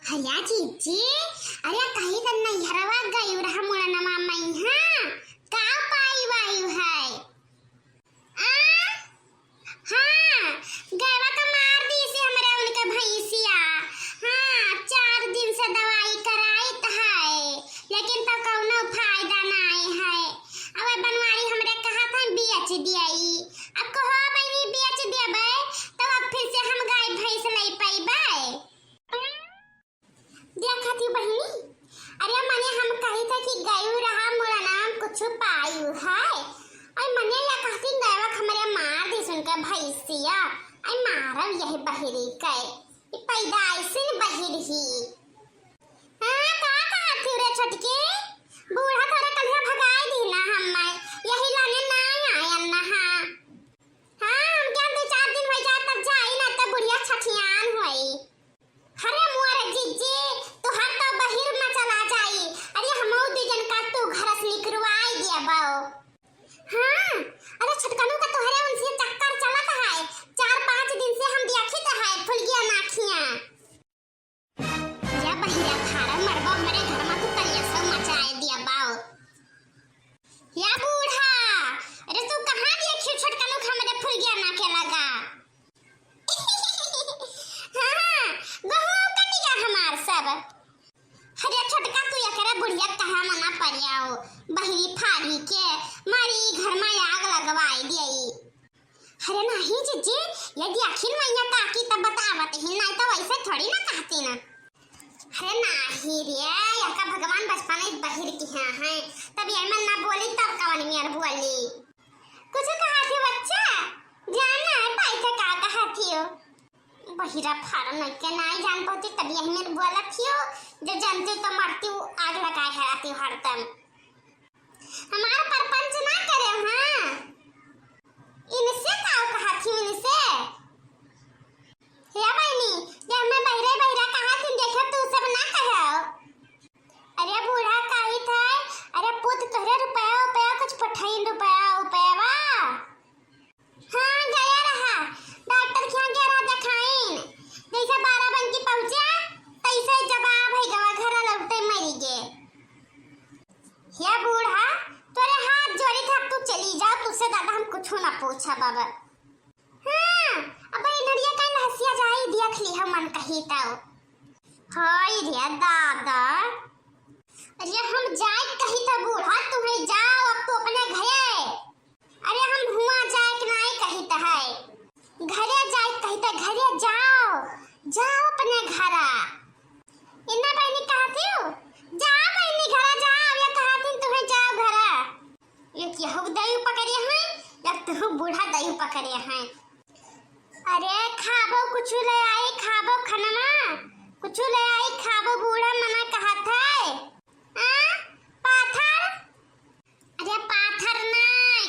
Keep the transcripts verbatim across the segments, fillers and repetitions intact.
अरे जीजी, अरे कही त नैहरवा गयू रहा मुड़नवा मइहाँ, का पाई वायु है? आ? हाँ, गयवा त मार दिहिस हमरे उनके भैंसिया। हाँ, चार दिन से दवाई कराइत है, लेकिन त कउनो फायदा नाई है। अब बनवारी हमरे कहत है बेच दियाई। अब कहो बहिनी बेच देबे, तब अब फिर से हम गाय भैंस नहीं पइबे। देखत ही बहिनी, अरे मने हम कही था कि गयू रहा मुड़नवा कुछ पायू है। अरे मने या कहती गयवा हमरे मार दिहिस उनके भैंसिया। अरे मारब यही बहिरी के, ई पैदाइशिन बहिर ही। हाँ, का कहत ही रे छोटकी? बूढ़ा तोरे कलिया भगाई दिहिन हम्मे, यही लाने ना आयन ना। हाँ, हाँ, हम क्या दो चार दिन होइ जाए तब जाई ना, तब बुढ़िया छठियान होई। अरे मोरे जीजी, तोहर तो बहिर में चला जाई। अरे हमहू दू जन का तू घर से निकरवाई देबो। हाँ, अरे छोटकनू का तोहरे उनसे चक्कर चलत है। चार पाँच दिन से हम देखित है फुलगिया नाखिया। या बहिरा फारा मरबो हमरे घर में तू कलेसो मचाए देबो। या बूढ़ा, अरे तू कहाँ देखियो छोटकनू का हमरे फुलगिया नाखे लगा? हाँ, हाँ, गहुआ कटि गा हमार सब। अरे छोटका तू एकरे बुढ़िया कहा मना परियाओ, बहिरी फारी के, मारी घर में आग लगवाई दियाई। अरे नाही जीजी, यदि अखिल मैया काकी तब बतावत ही, नहीं तो वैसे थोड़ी ना कहती ना। अरे नाही रे, यका भगवान बचपन में बहिर किहा है, तब ये मन ना बोली तब कवन मियर बोली। कुछ कहा थी बच्चा, जान ना है पाई थे का कहा थी हो। बहिरा फारन के नाई जान पाती तब यही मेर बोला थियो, जो जानती तो मरती हूँ, आग लगाए है आती हरदम। हमार परपंच ना करे, हाँ। इनसे का कहा थी इनसे? या बहिनी, जे हमें बहिरे बहिरा कहा थी देखे तू सब ना कहो। अरे बूढ़ा काई था, अरे पुत तोहरे रुपया उपया कुछ पठाइन रुपया उपया बा? हाँ, गया रहा। डॉक्टर के यहाँ गया रहा देखाइन। जैसे बारह बजे पहुँचे, तैसे जवाब है गवा, घर लौटे मरी गे। हे बूढ़ा, तोरे हाथ जोड़ी था, तू चली जाओ, तुझसे ज्यादा हम कुछ ना पूछा बाबा। हाँ, अब ये नरिया का लहसिया जाई, देख ली हम मन कही तो। हाय रे दादा। अरे हम जाए कही तो बूढ़ा, तुम्हें जाओ अब तो अपने घरे। अरे हम हुआ जाए के नाई कहित है, घरे जाए कहित है, घरे जाओ, जाओ अपने घरा। इन्ना बहिनी कहती हूँ, जाओ बहिनी घरा जाओ, या कहती हूँ तुम्हें जाओ घरा। ये केहू दयू पकड़े हैं, या तू बूढ़ा दयू पकड़े हैं। अरे खाबो कुछ ले आई, खाबो खनमा, कुछ ले आई खाबो, बूढ़ा मना कहत है। आ? पाथर? अरे पाथर ना,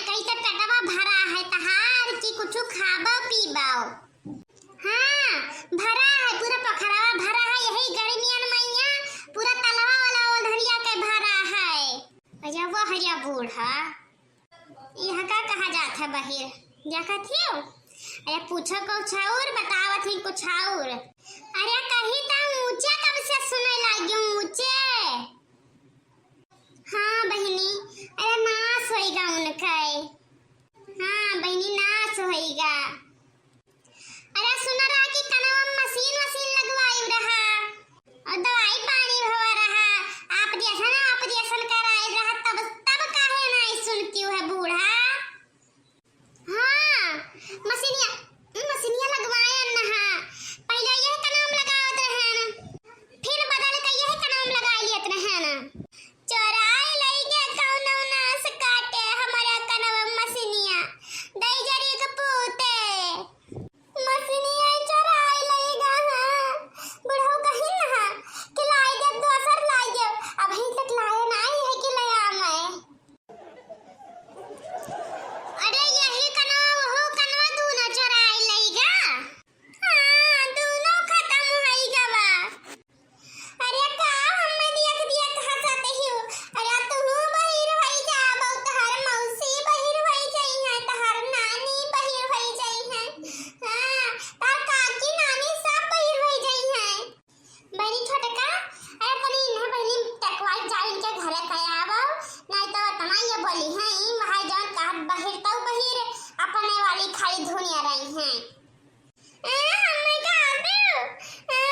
कहीं तो पेटवा भरा है तहार कि कुछ खाबो पीबो? हाँ, भरा है, पूरा पोखरवा भरा है, यही गर्मियन में यहाँ पूरा तलवा वाला ओधरिया के भरा है। अरे वाह रे बूढ़ा, यहाँ का कहा जात है बहिर? देखत हियो? अरे पूछो कुछ और, बतावत ही कुछ और। अरे कही तो ऊंचे कब से सुने लागियो, ऊंचे। हाँ बहिनी, अरे नाश होइगा उनके। हाँ बहिनी, नाश होइगा। अरे सुना रहा कि कनवा में मशीन वशीन लगवाई रहा और दवाई पानी भवा रहा, ऑपरेशन, ऑपरेशन कराई रहा, तब, तब काहे नहीं सुनती है बूढ़ा? हाँ, मशीनिया, मशीनिया लगवाए न हा। पहले यह कनवा में लगावत रहे छोटका, अरे तनी इन्हें बहिनी टकवाई जाओ, इनके घरे कहे आवो, नहीं तो इतना ये बोली हैं, ई वहाँ जौन कहत बहिर तौ बहिर, अपने वाली खाली धुनिया रही हैं। ए, हमें का दे? ए,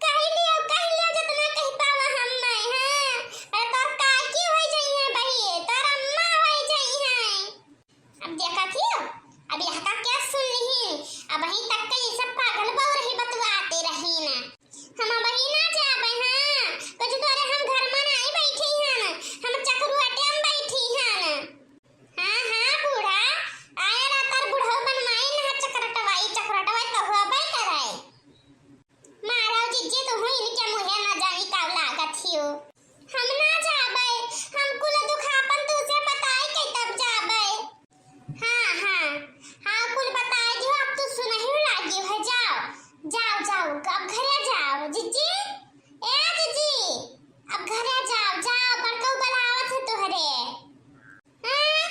कह लियो, कह लियो, जितना कह पावा हम नहीं हैं। अरे तोर काकी होई जई है बहिए, तोर अम्मा होई जई है। अब देखा थियो, अब यह का क्या सुन लिही? अब वहीं तक के ये सब पागल बहू रही बतुआते रही ना। हम अब वहीं ना जाबे हैं, कुछ तोरे हम घर में नहीं बैठी हैं, हम चकरुआटे में बैठी हैं। हाँ, हाँ, बूढ़ा, आया रहा तार बुढ़ऊ बनवाई ना चकरटवाई, चकरटवाई तो होबे करे। मारौ जिज्जी, तुहूँ इनके मुँहे न जानी का लागत हियो। हम ना जाबै, हम कुल दुख आपन तुसे बताई के तब जाबै। हाँ, हाँ, हाँ, कुल बताई दियो, अब तू सुनही लागी है, जाओ, जाओ, जाओ, अब घरे जाओ, जिज्जी, ए जिज्जी, अब घरे जाओ, जाओ, बड़कऊ बुलावत है तोहरे। हाँ,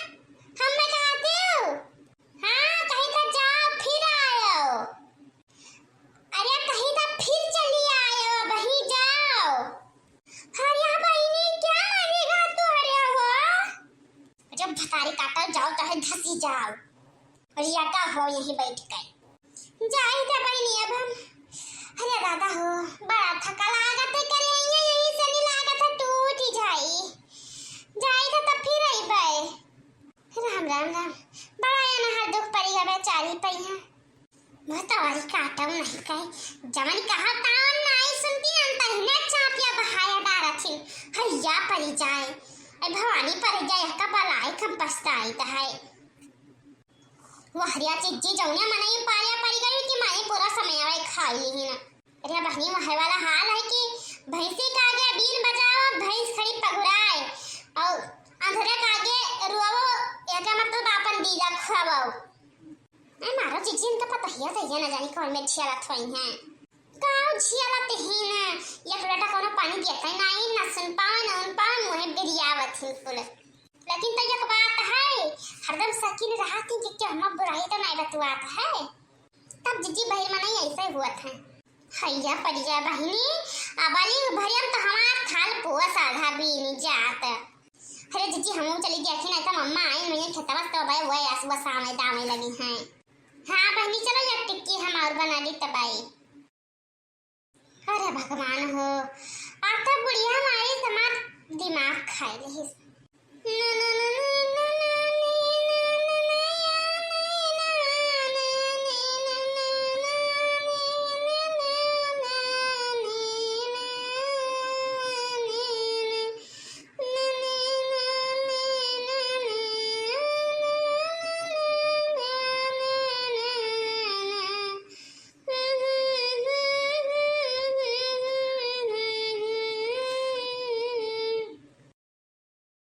हम मैं कहती हूँ, हाँ, कहीं तो जाओ, फिर आयो। अरे कहीं तो फिर चली आयो, अबही जाओ। अरे बहिनी, क्या मानेगा तू, अरे हो? जब भतारी काटो जाओ, चाहे धसी जाओ। अरे या का हो यहीं बैठ गए। जाई थे बहिनी अब हम। अरे दादा हो, बड़ा थका लागत है, करे यहीं, यहीं से नहीं लागत है, टूट ही जाई। जाई थे तब फिर अइबे। राम, राम, राम। बड़ा यहाँ हर दुख पड़ी है बेचारी पे यहाँ। भतारी काटो नहीं कहे, जवन कहा तावन नाई सुनती, अंतहिने चापिया बहाया डारथिन। हैया परी जाए, ऐ भवानी परी जाए, का बलाई कम पछताई त है। वहरिया चिज्जी जौने मनई पाया परी गई कि माई पूरा समय आवे खाई ली ही ना। अरे बहनी, वह वाला हाल है कि भैंसी का आगे बीन बजाओ, भैंस खड़ी पगुराए, और अंधरे का आगे रुआओ, एका मतलब आपन दीदा खुआओ। ए मारो जिज्जी, इनका पता ही है, तो ये ना जानी कौन में झियालत होई हैं। काऊ झियालत ही ना, एक लोटा कोनो पानी दिया था, ना ही ना सुन पावे, ना उन पावे, मुँहे गरियावत ही कुल। लेकिन तो एक बात है, हरदम शकीन रहत ही कि क्या हम बुराई तो नहीं बतुआत है। तब जिज्जी बहिर मनई ऐसे हुआ था। हैया पड़िया बहिनी, अबली भरियम तो हमार थाल पोस आधा बीनी जात। अरे जिज्जी, हमहू चली देखी, नहीं तो मम्मा आई, मुझे खेतवा से तो भाई वही आंसू बसावे दावे लगी हैं। हाँ बहिनी, चलो एक टिक्की हम और बना ली तबाई। अरे भगवान हो, आ तो बुढ़िया मारी हमार दिमाग खाए रही।